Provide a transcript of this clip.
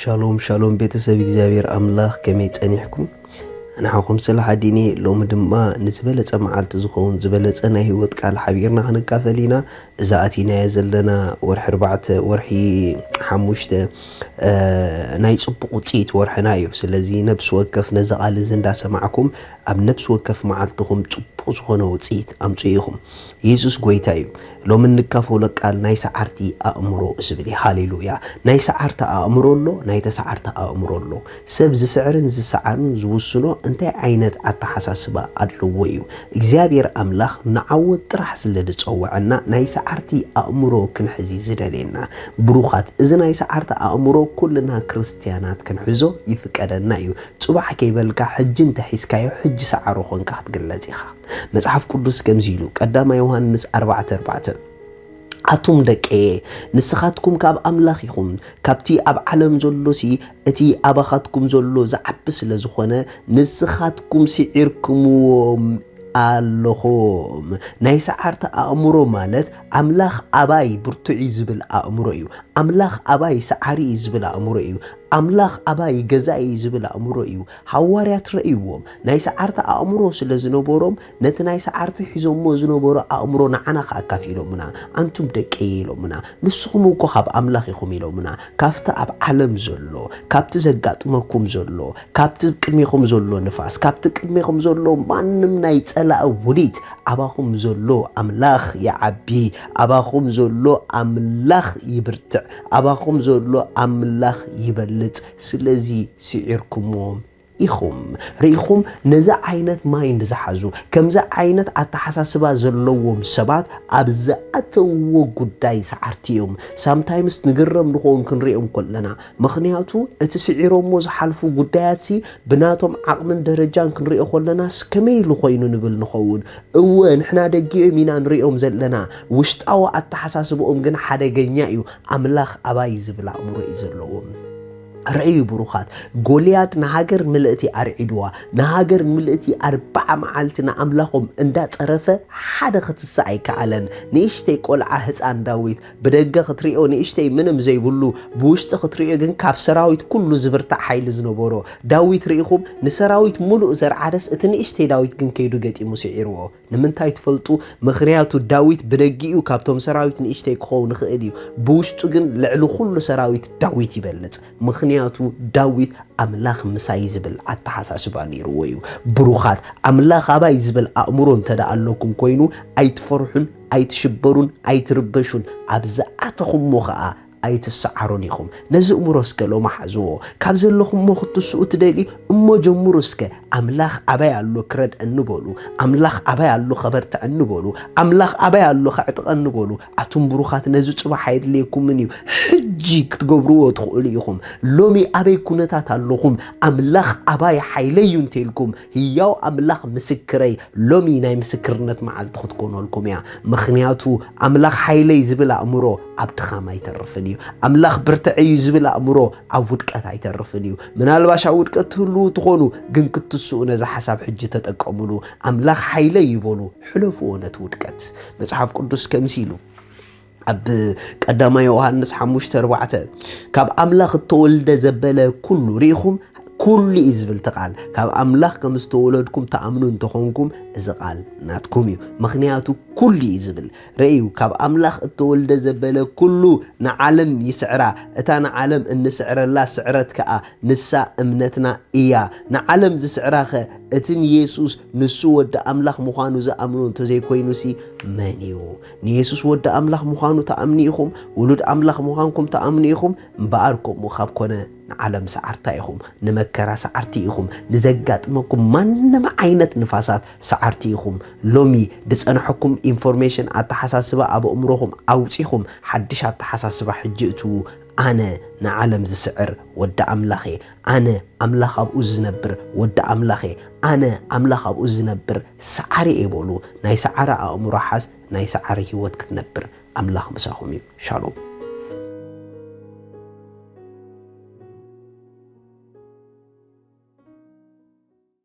ሻሎም ሻሎም ቤተሰብ እግዚኣብሔር ኣምላኽ፣ ከመይ ጸኒሕኩም? ንዓኹም ስለ ሓዲኒ ሎሚ ድማ ንዝበለጸ መዓልቲ ዝኸውን ዝበለጸ ናይ ህይወት ቃል ሓቢርና ክንካፈል ኢና። እዛ ኣቲናዮ ዘለና ወርሒ ኣርባዕተ፣ ወርሒ ሓሙሽተ፣ እ፣ ናይ ጽቡቕ ውጽኢት ወርሕና እዩ። ስለዚ ነብሲ ወከፍ ነዚ ቃል እዚ እንዳሰማዕኩም ኣብ ነብሲ ወከፍ መዓልትኹም ጽቡቕ ዝኾነ ውጽኢት ኣምጽኡ ኢኹም። የሱስ ጎይታ እዩ። ሎሚ እንካፈሎ ቃል ናይ ሰዓርቲ ኣእምሮ ዝብል እዩ። ሃሌሉያ። ናይ ሰዓርቲ ኣእምሮ ኣሎ፣ ናይ ተሰዓርቲ ኣእምሮ ኣሎ። ሰብ ዝስዕርን ዝሰዓርን ዝውስኖ እንታይ ዓይነት ኣተሓሳስባ ኣለዎ እዩ። እግዚኣብሔር ኣምላኽ ንዓወት ጥራሕ ስለ ዝጸውዐና ናይ ሰዓርቲ ኣእምሮ ክንሕዝ እዩ ዝደልየና። ብሩኻት፣ እዚ ናይ ሰዓርቲ ኣእምሮ ኩልና ክርስትያናት ክንሕዞ ይፍቀደና እዩ። ጽባሕ ከይበልካ ሕጂ እንተሒዝካዮ ሕጂ ሰዓሮ ኮንካ ክትግለጽ ኢኻ። መጽሓፍ ቅዱስ ከምዚ ኢሉ፣ ቀዳማይ ዮሃንስ ኣርባዕተ ኣርባዕተ፣ ኣቱም ደቀየ፣ ንስኻትኩም ካብ ኣምላኽ ኢኹም፣ ካብቲ ኣብ ዓለም ዘሎሲ እቲ ኣባኻትኩም ዘሎ ዝዓቢ ስለ ዝኾነ፣ ንስኻትኩም ስዒርኩምዎም ኣለኹም። ናይ ሰዓርቲ ኣእምሮ ማለት ኣምላኽ ኣባይ ብርቱዕ እዩ ዝብል ኣእምሮ እዩ። ኣምላኽ ኣባይ ሰዓሪ እዩ ዝብል ኣእምሮ እዩ። ኣምላኽ ኣባይ ገዛኢ እዩ ዝብል ኣእምሮ እዩ። ሃዋርያት ረእይዎም። ናይ ሰዓርቲ ኣእምሮ ስለ ዝነበሮም፣ ነቲ ናይ ሰዓርቲ ሒዞሞ ዝነበሩ ኣእምሮ ንዓና ከኣ ኣካፊሎምና። ኣንቱም ደቀየ ኢሎምና። ንስኹም እኮ ካብ ኣምላኽ ኢኹም ኢሎምና። ካብቲ ኣብ ዓለም ዘሎ፣ ካብቲ ዘጋጥመኩም ዘሎ፣ ካብቲ ቅድሜኹም ዘሎ ንፋስ፣ ካብቲ ቅድሜኹም ዘሎ ማንም ናይ ጸላኢ ውዲት፣ ኣባኹም ዘሎ ኣምላኽ ይዓቢ፣ ኣባኹም ዘሎ ኣምላኽ ይብርትዕ፣ ኣባኹም ዘሎ ኣምላኽ ይበልጽ። ስለዚ ስዒርኩምዎም ኢኹም። ርኢኹም፣ ነዚ ዓይነት ማይንድ ዝሓዙ፣ ከምዚ ዓይነት ኣተሓሳስባ ዘለዎም ሰባት ኣብ ዝኣተውዎ ጉዳይ ሰዓርቲ እዮም። ሳምታይምስ ንግረም ንኸውን ክንሪኦም ከለና፣ ምኽንያቱ እቲ ስዒሮሞ ዝሓልፉ ጉዳያትሲ ብናቶም ዓቕምን ደረጃን ክንሪኦ ከለናስ ከመይ ኢሉ ኮይኑ ንብል ንኸውን። እወ፣ ንሕና ደጊኦም ኢና ንሪኦም ዘለና። ውሽጣዊ ኣተሓሳስብኦም ግን ሓደገኛ እዩ። ኣምላኽ ኣባይ ዝብል ኣእምሮ እዩ ዘለዎም። ርእዩ ብሩኻት፣ ጎልያድ ንሃገር ምልእቲ ኣርዒድዋ። ንሃገር ምልእቲ ኣርባዓ መዓልቲ ንኣምላኾም እንዳጸረፈ ሓደ ክትስእ ኣይከኣለን። ንእሽተይ ቆልዓ ህፃን ዳዊት ብደገ ክትሪኦ ንእሽተይ ምንም ዘይብሉ፣ ብውሽጢ ክትሪኦ ግን ካብ ሰራዊት ኩሉ ዝብርታዕ ሓይሊ ዝነበሮ ዳዊት ርኢኹም። ንሰራዊት ሙሉእ ዘርዓደስ እቲ ንእሽተይ ዳዊት ግን ከይዱ ገጢሙ ስዒርዎ። ንምንታይ ትፈልጡ? ምኽንያቱ ዳዊት ብደጊኡ ካብቶም ሰራዊት ንእሽተይ ክኸውን ይኽእል እዩ፣ ብውሽጡ ግን ልዕሊ ኩሉ ሰራዊት ዳዊት ይበልጽ። ምኽንያቱ ዳዊት ኣምላኽ ምሳይ ዝብል ኣተሓሳስባ ነይርዎ እዩ። ብሩኻት፣ ኣምላኽ ኣባይ ዝብል ኣእምሮ እንተ ደኣ ኣለኩም ኮይኑ፣ ኣይትፈርሑን ኣይትሽበሩን ኣይትርበሹን። ኣብ ዝኣተኹሞ ኸኣ ኣይትሰዓሩን ኢኹም። ነዚ እምሮ እስከ ሎሚ ሓዝዎ። ካብ ዘለኹሞ ክትስኡ ትደልዩ እሞ ጀምሩ እስከ። ኣምላኽ ኣባይ ኣሎ ክረድአኒ በሉ። ኣምላኽ ኣባይ ኣሎ ከበርትዐኒ በሉ። ኣምላኽ ኣባይ ኣሎ ከዕጥቐኒ በሉ። ኣቱም ብሩኻት፣ ነዚ ጽባሕ ኣየድልየኩምን እዩ። ሕጂ ክትገብርዎ ትኽእሉ ኢኹም። ሎሚ ኣበይ ኩነታት ኣለኹም? ኣምላኽ ኣባይ ሓይለይ እዩ እንተኢልኩም፣ ህያው ኣምላኽ ምስክረይ፣ ሎሚ ናይ ምስክርነት መዓልቲ ክትኮነልኩም እያ። ምኽንያቱ ኣምላኽ ሓይለይ ዝብል ኣእምሮ ኣብ ድኻም ኣይተርፍን እዩ። ኣምላኽ ብርትዐይ እዩ ዝብል ኣእምሮ ኣብ ውድቀት ኣይተርፍን እዩ። ምናልባሽ ኣብ ውድቀት ትህልዉ ትኾኑ፣ ግን ክትስኡ ነዚ ሓሳብ ሕጂ ተጠቀሙሉ። ኣምላኽ ሓይለይ ይበሉ፣ ሕለፍዎ ነቲ ውድቀት። መጽሓፍ ቅዱስ ከምዚ ኢሉ ኣብ ቀዳማይ ዮሃንስ ሓሙሽተ ኣርባዕተ፣ ካብ ኣምላኽ እተወልደ ዘበለ ኩሉ፣ ርኢኹም፣ ኩሉ እዩ ዝብል እቲ ቃል። ካብ ኣምላኽ ከም ዝተወለድኩም ትኣምኑ እንተኾንኩም፣ እዚ ቃል ናትኩም እዩ። ምኽንያቱ ኩሉ እዩ ዝብል። ርእዩ፣ ካብ ኣምላኽ እተወልደ ዘበለ ኩሉ ንዓለም ይስዕራ። እታ ንዓለም እንስዕረላ ስዕረት ከኣ ንሳ እምነትና እያ። ንዓለም ዝስዕራኸ እቲ ንየሱስ ንሱ ወዲ ኣምላኽ ምዃኑ ዝኣምኖ እንተዘይኮይኑሲ መን እዩ? ንየሱስ ወዲ ኣምላኽ ምዃኑ ትኣምኑ ኢኹም? ውሉድ ኣምላኽ ምዃንኩም ትኣምኑ ኢኹም? እምበኣር ከምኡ ካብ ኮነ ንዓለም ሰዓርታ ኢኹም፣ ንመከራ ሰዓርቲ ኢኹም፣ ንዘጋጥመኩም ማንም ዓይነት ንፋሳት ሰዓርቲ ኢኹም። ሎሚ ዝጸንሐኩም ኢንፎርሜሽን ኣተሓሳስባ ኣብ ኣእምሮኹም ኣውጺኹም ሓድሽ ኣተሓሳስባ ሕጂ እትዉ። ኣነ ንዓለም ዝስዕር ወዲ ኣምላኽ እየ። ኣነ ኣምላኽ ኣብኡ ዝነብር ወዲ ኣምላኽ እየ። ኣነ ኣምላኽ ኣብኡ ዝነብር ሰዓሪ እየ በሉ። ናይ ሰዓሪ ኣእምሮ ሓዝ፣ ናይ ሰዓሪ ህይወት ክትነብር። ኣምላኽ ምሳኹም እዩ። ሻሎም።